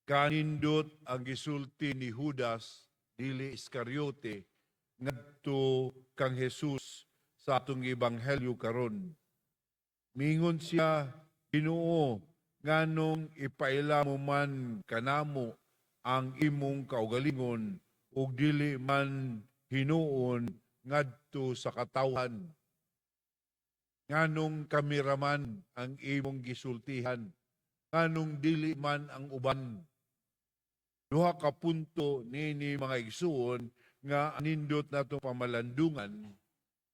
Kanindot ang gisulti ni Judas, dili Iscariote, ngadto kang Jesus sa atong ebanghelyo karon. Mingon siya, "Ginoo, nganong ipaila mo man kanamo ang imong kaugalingon ug dili man hinuon ngadto sa katawhan? Nganong kami raman ang imong gisultihan? Nganong dili man ang uban?" Duha ka punto nini, mga igsuon, nga nindot natong pamalandungan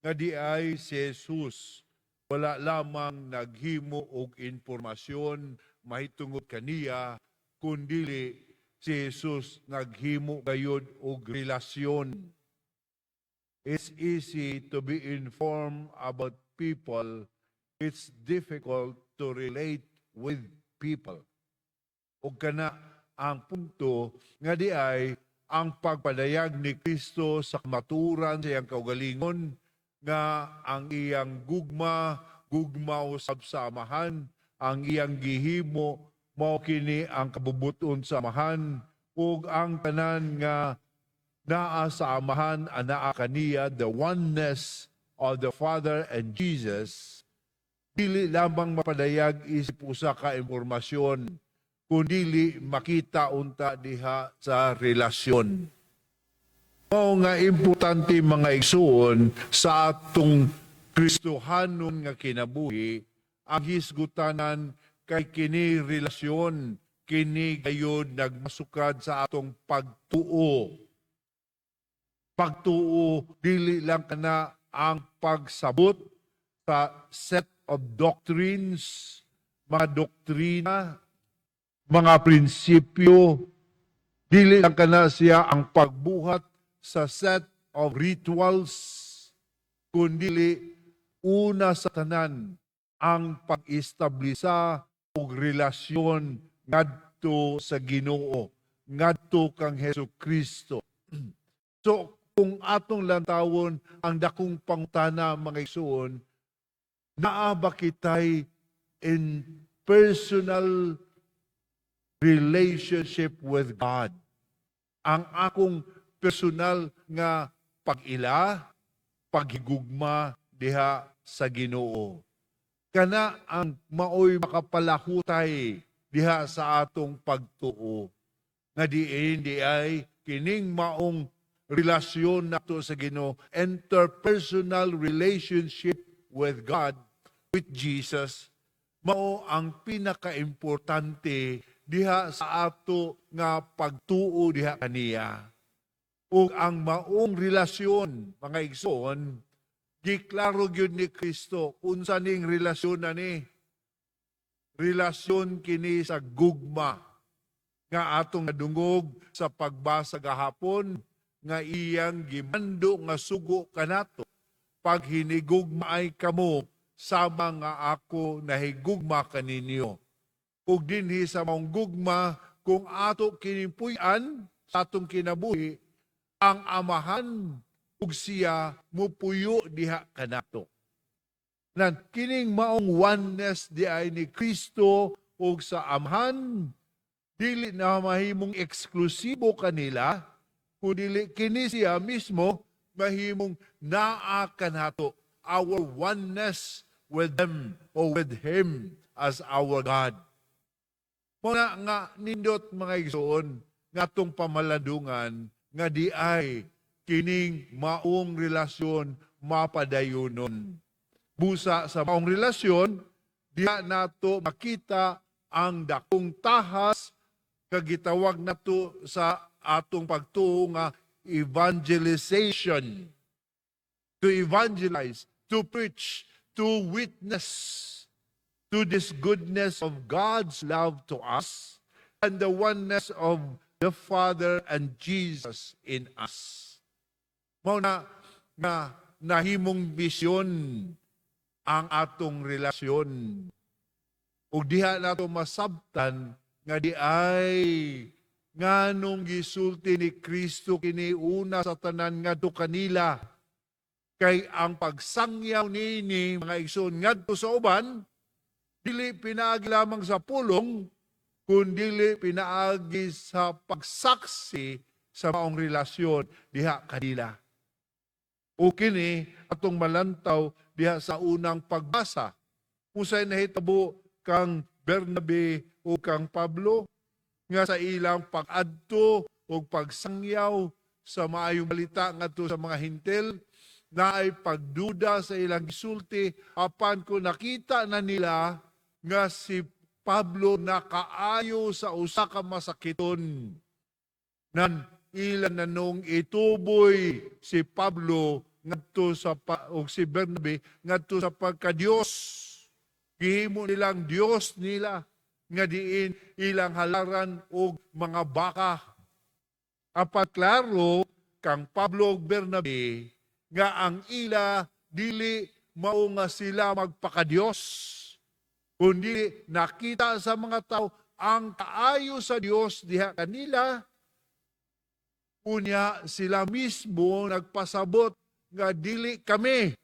nga di ay si Jesus wala lamang naghimo og impormasyon mahitungod kaniya, kundili si Jesus naghimo gayud og relasyon. It's easy to be informed about people. It's difficult to relate with people. Ug kana ang punto nga di ay ang pagpadayag ni Kristo sa kamatuoran sa iyang kaugalingon, nga ang iyang gugma, gugma usab sa Amahan, ang iyang gihimo mao kini ang kabubut-on sa Amahan, ug ang tanan nga naa sa Amahan anaa kaniya, the oneness of the Father and Jesus, dili lamang mapadayag isip usa ka impormasyon, kundili makita unta diha sa relasyon. Mao nga importante, mga igsuon, sa atong Kristohanon nga kinabuhi ang hisgutanan, kay kini relasyon kini gayud nagmasukad sa atong pagtuo. Pagtuo, dili lang kana ang pagsabot sa set of doctrines, mga doktrina, mga prinsipyo, dili lang kana siya ang pagbuhat sa set of rituals, kundili una sa tanan ang pag-establisa og relasyon ngadto sa Ginoo, ngadto kang Hesus Kristo. So kung atong lantawon ang dakong pangutana, mga igsuon, naa ba kitay in personal relationship with God? Ang akong personal nga pag-ila, paghigugma diha sa Ginoo. Kana ang maoy makapalahutay diha sa atong pagtuo. Nga diin di ay kining maong relasyon nato sa Ginoo, interpersonal relationship with God, with Jesus, mao ang pinakaimportante diha sa ato nga pagtuo diha kaniya. Ug ang maong relasyon, mga igsoon, giklaro gyud ni Kristo unsa ning relasyon na ni. Relasyon kini sa gugma nga atong nadungog sa pagbasa gahapon, nga iyang gimando nga sugo kanato: "Paghinigugmaay kamo sama nga ako nahigugma kaninyo." Ug dinhi sa maong gugma, kung ato kining puy-an sa atong kinabuhi, ang Amahan ug siya mupuyo diha kanato. Nan kining maong oneness di ay ni Kristo ug sa Amahan, dili na mahimong eksklusibo kanila, kundi kini siya mismo mahimong naa kanato, our oneness with them or with Him as our God. Mao na nga nindot, mga igsoon, nga atong pamalandungan nga di ay kining maong relasyon mapadayonon. Busa sa maong relasyon, diha nato makita ang dakong tahas kag gitawag nato sa atong pagtuo nga evangelization. To evangelize, to preach, to witness to this goodness of God's love to us and the oneness of the Father and Jesus in us. Mao na nga nahimong misyon ang atong relasyon. Ug diha nato masabtan nga di ay nganong gisulti ni Kristo kini una sa tanan ngadto kanila, kay ang pagsangyaw niini, mga igsoon, ngadto sa uban, dili pinaagi lamang sa pulong. Kung dili pinaagi sa pagsaksi sa maong relasyon diha kanila. O kini atong malantaw diha sa unang pagbasa. Unsay nahitabo kang Bernabe o kang Pablo nga sa ilang pag-adto o pagsangyaw sa maayong balita ngadto sa mga Hentil, naay pagduda sa ilang gisulti, apan kung nakita na nila nga si Pablo nakaayo sa usa ka masakiton, nan ilan na nung ituboy si Pablo ngadto sa o si Bernabe ngadto sa pagka-Dios. Gihimo nilang Dios nila nga diin ilang halaran og mga baka. Apan klaro kang Pablo ug Bernabe nga ang ila dili mao nga sila magpakadiyos, kundi nakita sa mga tao ang kaayo sa Dios diha kanila. Unya sila mismo nagpasabot nga dili kami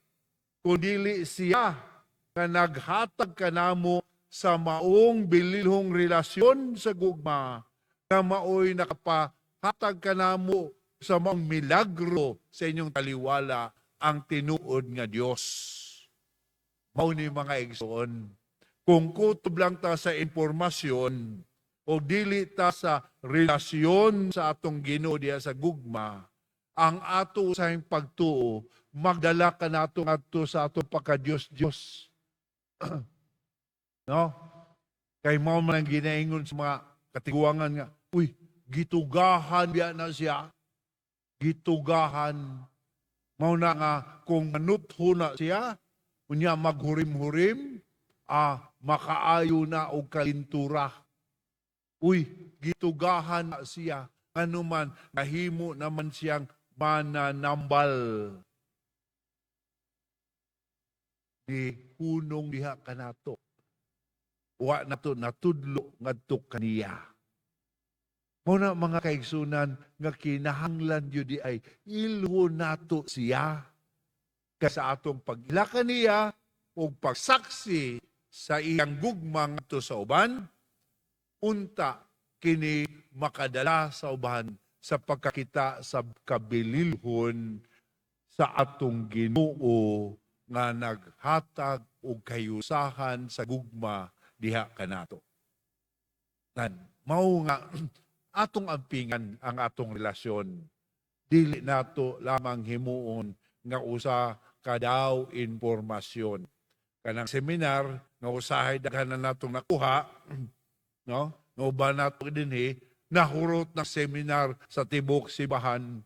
kundili siya nga naghatag kanamo sa maong bililhong relasyon sa gugma nga maoy nakapahatag kanamo sa maong milagro sa inyong taliwala ang tinuod nga Dios. Mao ni, mga igsoon, kung kutob lang ta sa impormasyon o dili ta sa relasyon sa atong Ginoo diha sa gugma, ang ato sa pagtuo magdala kanato ngadto sa atong pagka-Dios Dios. No? Kay mao man ang ginaingon sa mga katiguangan nga, "Uy, gitugahan biya na siya." Gitugahan. Mao na nga kung manutho na siya, unya maghurim-hurim, makaayo na og kalintura. Uy, gitugahan na siya. Ano man, nahimo naman siyang mananambal. Di hunong diha kanato. Wa nato natudlo ngadto kaniya. Mao na, mga kaigsunan, nga kinahanglan yun di ay ilho nato siya. Kay sa atong pag-ila kaniya o pagsaksi sa iyang gugma ngadto sa uban, unta kini makadala sa uban sa pagkakita sa kabililhon sa atong Ginoo nga naghatag og kayusahan sa gugma diha kanato. Nan, mao nga atong ampingan ang atong relasyon. Dili nato lamang himuon nga usa ka daw impormasyon. Kanang seminar nga usahay daghan na natong nakuha, no? Nga uban nato dinhi nahurot na seminar sa tibok simbahan,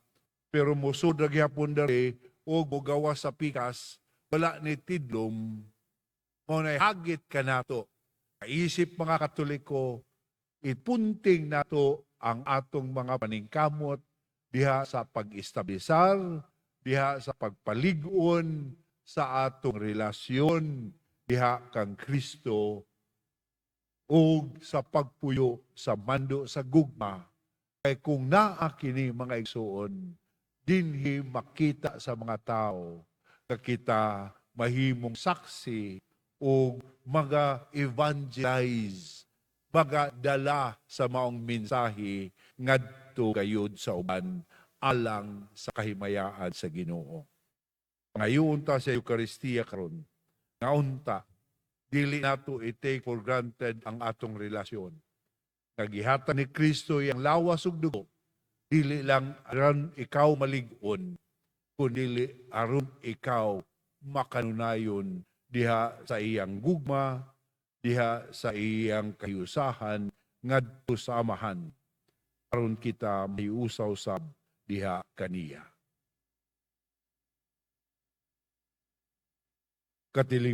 pero musud ra gyapon diri og mogawas sa pikas, wala ni tidlom. Mao na hagit kanato. Kaisip mga Katoliko, ipunting nato ang atong mga paningkamot diha sa pag-establisar, diha sa pagpalig-on sa atong relasyon diha kang Kristo ug sa pagpuyo sa mando sa gugma. Kay kung naa kini, mga igsuon, dinhi makita sa mga tao nga kita mahimong saksi o maga evangelize, magadala sa maong mensahe ngadto gayud sa uban alang sa kahimayaan sa Ginoo. Ngayon ta sa Eukaristiya karon, nga unta dili nato i-take for granted ang atong relasyon. Nagihatag ni Kristo iyang lawas ug dugo, dili lang aron ikaw malig-on, kundi aron ikaw makanunayon diha sa iyang gugma, diha sa iyang kahiusahan ngadto sa Amahan, aron kita mahiusaw sab diha kaniya. Katiling